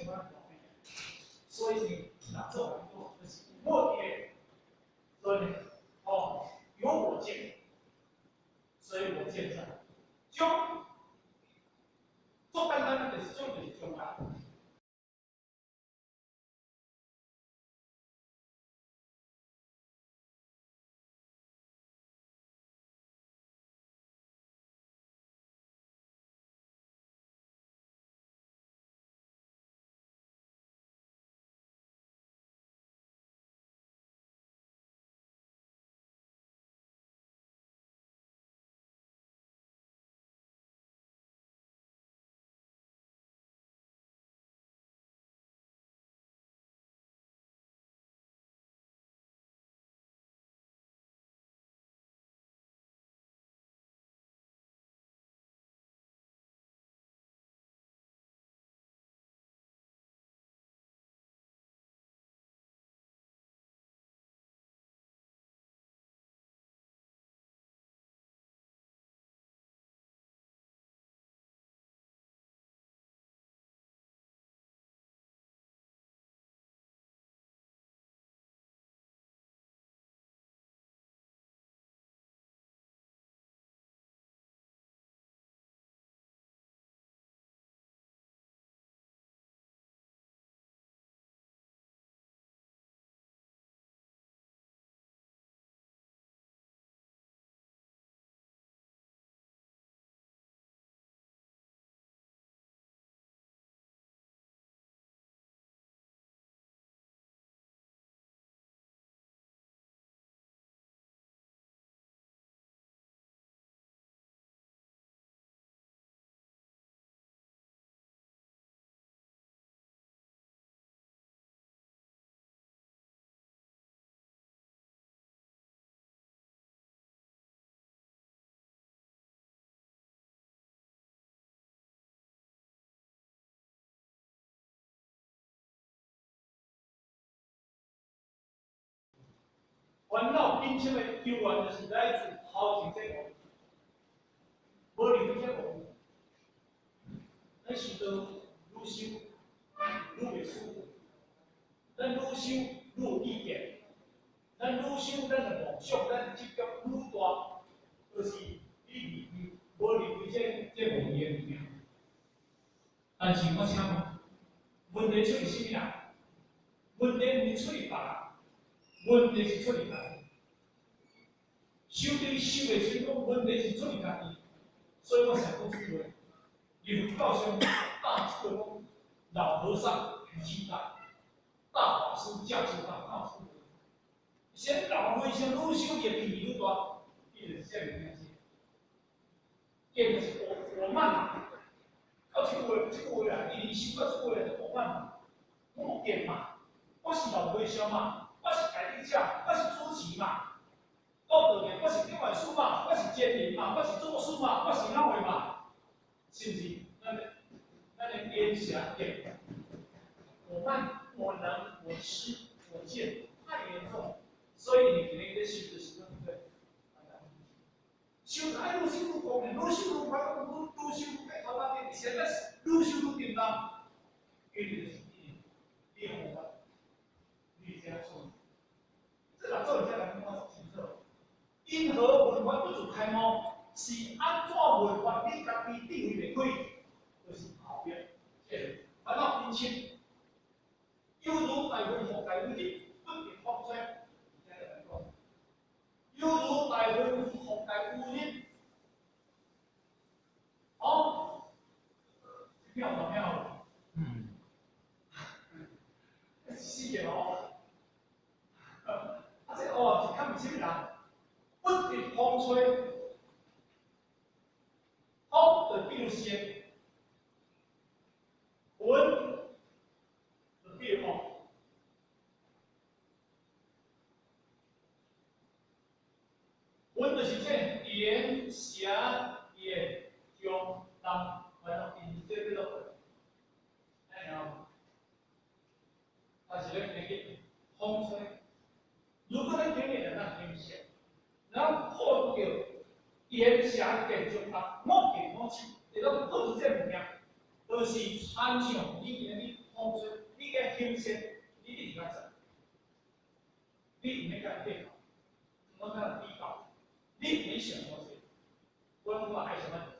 款大变。所以呢，若做来讲，就是我见，所以呢，哦，有我见，所以我见在，将做简单就是将就是中间。烦恼根深的由源就是来自头前这个，无离开这个，咱修道愈修愈袂舒服，咱愈修愈有意见，咱愈修咱的梦想，咱的执着愈大，就是你离开无离开这无义的物件。但是我请问，问题出伫啥物人？问题毋是出伫别人，问题是出伫家己。修对修的时阵，问题是出伫家己，所以我常讲这句话：佛教上大智慧讲，老和尚脾气大，大法师架势大，哪有这句话？先老和尚愈修伊脾气愈大，伊就是这物件是，见就是我慢嘛，到这句话，这句话啊，伊修到这句话就我慢嘛，我见嘛，我是老和尚嘛，我是开智者，我是主持嘛。我就我是顶万师嘛，我是监灵嘛，我是祖师嘛，我是哪位嘛？是毋是？咱的言邪见，我慢、我能、我痴、我见太严重，所以你今日咧修就是讲对，修爱愈修愈光明，愈修愈快乐，愈修愈解脱啊！现在愈修愈沉重，因为就是你方法，你这样做，这若做这人我清楚。因何闻法不自开悟？是按怎闻法？你家己智慧袂开，就是后壁这个烦恼根深，犹如大云覆盖乌日，不得风吹。犹如大云覆盖乌日，哦，妙不妙？嗯，死个哦！啊，这哦是较毋啥物人？不得风吹，风就比如色，云就比如风，云就是这言、邪、言、中、动，反正因这叫做哎呀，但是咧，会记风吹。如果咱今日来咱休息。然后破除掉言邪见中啊，五见五痴，会当破除这物件，就是参像你今日风吹，行善，你一定愛做，你毋免共人計較，毋免共人比較，你毋免想偌濟，我攏講愛啥物就啥。